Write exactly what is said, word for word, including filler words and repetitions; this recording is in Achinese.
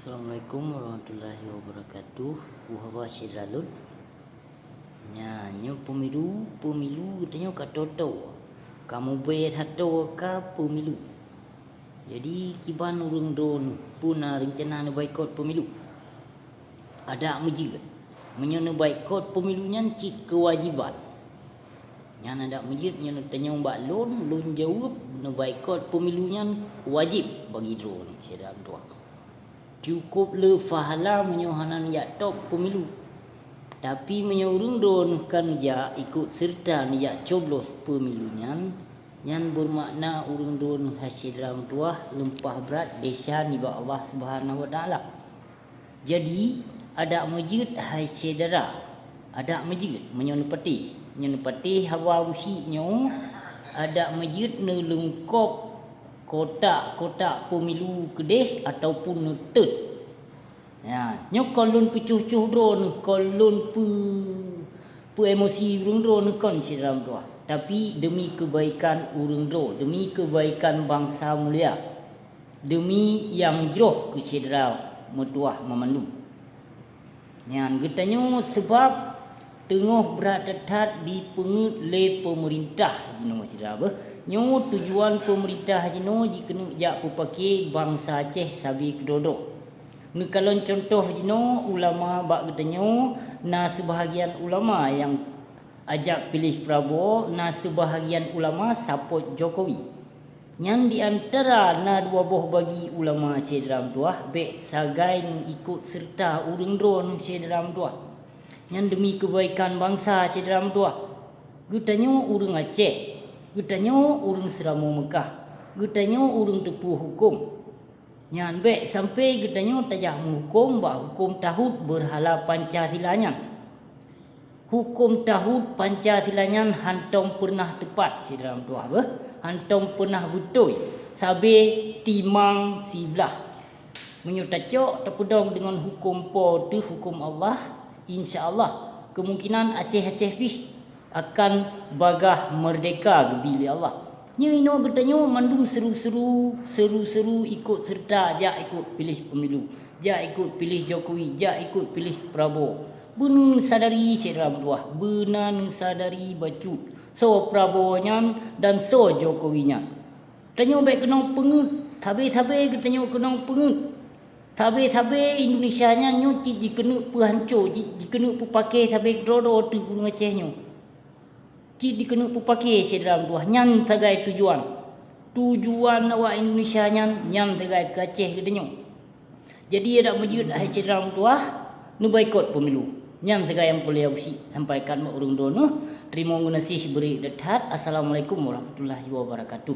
Assalamualaikum warahmatullahi wabarakatuh. Peue haba syedara lôn? Nyan, nyoe pemilu, pemilu geutanyoe ka toe-toe. Ka mubée that toe ka pemilu. Jadi, kiban ureuëng droeneuh peue na reuncana neubaikot pemilu? Adak meujeuet. Meunyoe neubaikot pemilu nyan cit keuwajéban. Nyan adak meujeuet meunyoe neutanyong bak lôn, lôn jaweueb neubaikot pemilu nyan wajéb bagi droeneuh syedara meutuwah. Cukôp le pahala meunyoe hana neujak top pemilu. Tapi meunyoe ureuëng droeneuh ka neujak ikot seureuta neujak coblos pemilu nyan, nyan beumakna ureuëng droeneuh hai syedara meutuwah leumpah brat desya nibak Allah Subhanahu wa Taala. Jadi, adak meujeuet hai syedara, adak meujeuet meunyoe neupatéh, meunyoe neupatéh haba busyik nyoe, adak meujeuet neuleungkop kotak-kotak pemilu keudeh ataupun neutot. Ya, nyoe kon lôn peucuh-cuh droeneuh, kon lôn peu-, peu-emosi ureuëng droeneuh kon syedara meutuwah. Tapi demi keubaikan ureuëng droe, demi keubaikan bansa mulia, demi nyang jroh keu syedara meutuwah mamandum. Nyan geutanyoe seubab teungoh brat that-that jipeungeuet lé peumeurintah jinoe syedara beuh. Nyoe tujuan peumeurintah jinoe jikeuneuk jak peupaké bansa Aceh sabe keudroe-droe. Neukalon cuntoh jinoe ulama bak geutanyoe, na seubahagian ulama nyang ajak piléh Prabowo, na seubahagian ulama sapot Jokowi. Nyan di antara na dua boh bagi ulama syedara meutuwah bék sagai neuikot seureuta ureuëng droeneuh syedara meutuwah. Nyan demi keubaikan bansa syedara meutuwah. Geutanyoe ureuëng Aceh, geutanyoe ureuëng Seuramoe Meukah, geutanyoe ureuëng teupeu huköm. Nyan bék sampoe geutanyoe tajak meuhuköm bak huköm taghut beurhala Pancasila nyan. Huköm taghut Pancasila nyan hántom peureunah teupat syedara meutuwah beuh, hántom peureunah beutôi, sabe timang siblah. Meunyoe tacok tapeudong deungon huköm Po teuh huköm Allah, insya Allah, keumungkinan Aceh-Aceh pih akan bagaih meurdeka geubi lé Allah. Nyoe inoe geutanyoe mandum seuru-seuru, seuru-seuru ikot seureuta jak ikot piléh pemilu, jak ikot piléh Jokowi, jak ikot piléh Prabowo. Beuna neusadari syedara meutuwah, beuna neusadari bacut soe Prabowo nyan dan soe Jokowi nyan. Tanyoe bék keunong peungeuet, sabe-sabe geutanyoe keunong peungeuet. Sabe-sabe Indonesia nyan nyoe cit jikeuneuk peuhanco, ji-, jikeuneuk peupaké sabe keudroe-droe ateueh ureuëng Aceh nyoe. Cit jikeuneuk peupaké syedara meutuwah, nyan sagai tujuan. Tujuan awak Indonesia nyan, nyan sagai keu Aceh geutanyoe. Jadi, adak meujeuet hai syedara meutuwah, neubaikot pemilu. Nyan sagai nyang peureulée Abusyik sampaikan bak ureuëng droeneuh. Teurimong geunaséh bri that-that. Assalamualaikum warahmatullahi wabarakatuh.